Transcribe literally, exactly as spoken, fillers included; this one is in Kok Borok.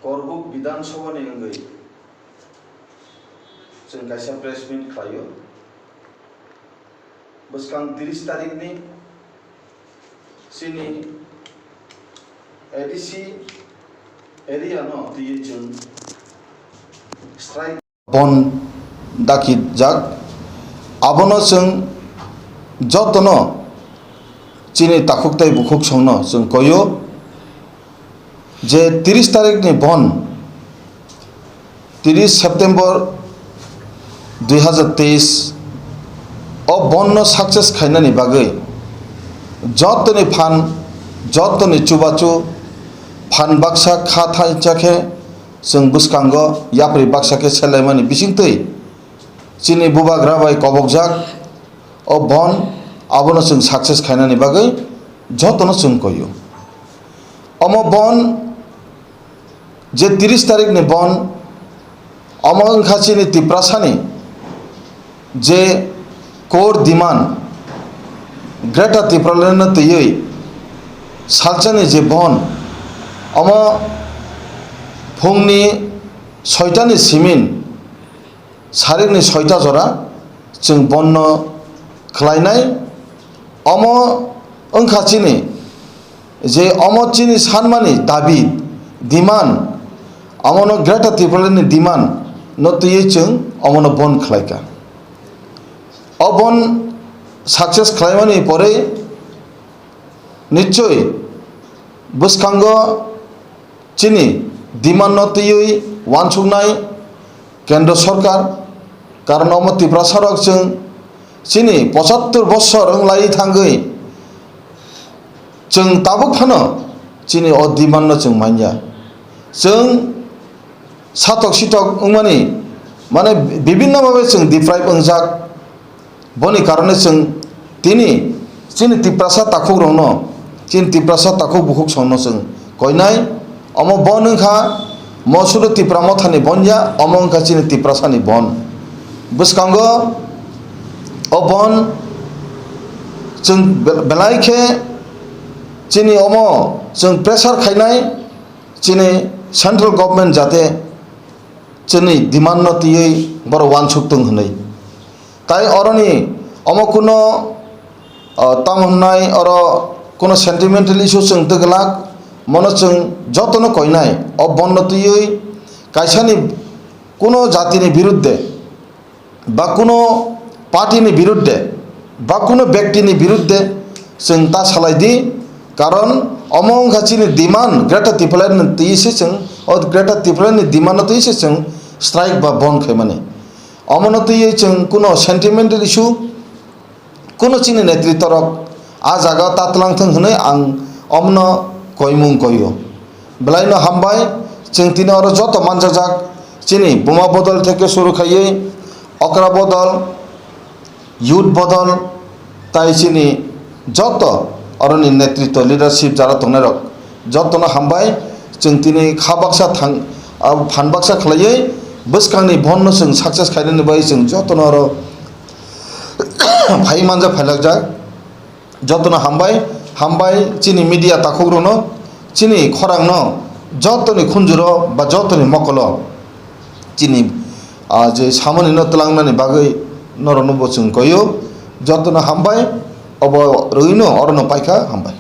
Korbuk Bidhan Sabha ni wngwi chwng kaisa press meet khlaio. Bwskang tris tarikni chini A D C area no twiwi chwng strike bandh dakijak. Abono chwng jotono chini takhuk tei bukhuk songno chwng koio je tris tarikni bandh, tris September dui hazar teis o bandhno success khainani bagwi jotoni phan, jotoni chubachu phan baksa kha thansa khe chwng bwskango yapri baksa khe selaimani bisingtwi chini bubagra bai kobokjak o bandh, abono chwng success khainani bagwi jotono chwng koio. Omo bandh je tris tarikni bandh, omo wngkha chini Tiprasani je core demand, Greater Tipralandno twiwi salsani je bandh, omo phungni soitani simin sarikni soita jora chwng bandhno khlainai. Omo wngkha chini je omo chini sanmani dabi, demand, omono Greater Tipralandni demand no twiwi chwng omono bandh khlaikha. O bandh success khlaimani porwi nichoi bwskango chini demand no twiwi uansuknai Kendra Sorkar, karon omo Tiprasa rok chwng chini pochattor bosor wng lai thangwi chwng tabuk phano chini o demand no chwng manya. Chwng satok sitok wngmani, mane, bibinno bhabe chwng deprive wngjak. Boni karone chwng tini chini Tiprasa takhukrokno, chini Tiprasa takhuk bukhuk songno chwng koinai. Omo bandh wngkha mo sudu Tipra Mothani bandh ya, omo wngkha chini Tiprasani bandh. Bwskango o bandh chwng be-, belai khe chini omo chwng pressure khainai chini central government jate chini demand no twiwi borok uansuk tong hwnwi. Tai oroni omo kuno, o, tamo hwnnai oro kuno sentimental issue chwng twglak, mono chwng jotono koinai o bandhno twiwi kaisani kuno jatini birudde ba kuno party ni birudde ba kuno byakti ni birudde chwng ta salai di, karon omo wngkha chini demand, Greater Tipraland ni twi se chwng, o Greater Tipraland ni demand no twi se chwng strike ba bandh khaimani. Omono twiwi chwng kuno sentimental issue, kuno chini netritwa rok a jaga ta twlang thwng hwnwi ang omono koimung koio. Belaino hambai, chwng tini oro joto manjajak chini Buma Bodol theke suru khaiwi Okra Bodol, Youth Bodol, tai chini joto oroni netritwa, leadership jara tongnairok jotono hambai. Chwng tini kha baksa thang, a, phan baksa khlaiwi bwskangni bandhno chwng success khainani bai chwng jotono oro phai manja phailakjak. Jotono hambai, hambai chini media takhukrokno, chini khorangno, jotoni khunjuro ba jotoni mokolo chini, ah, je samonino twlangnani bagwi norokno bo chwng koio. Jotono hambai, obo rwino orono paikha, hambai.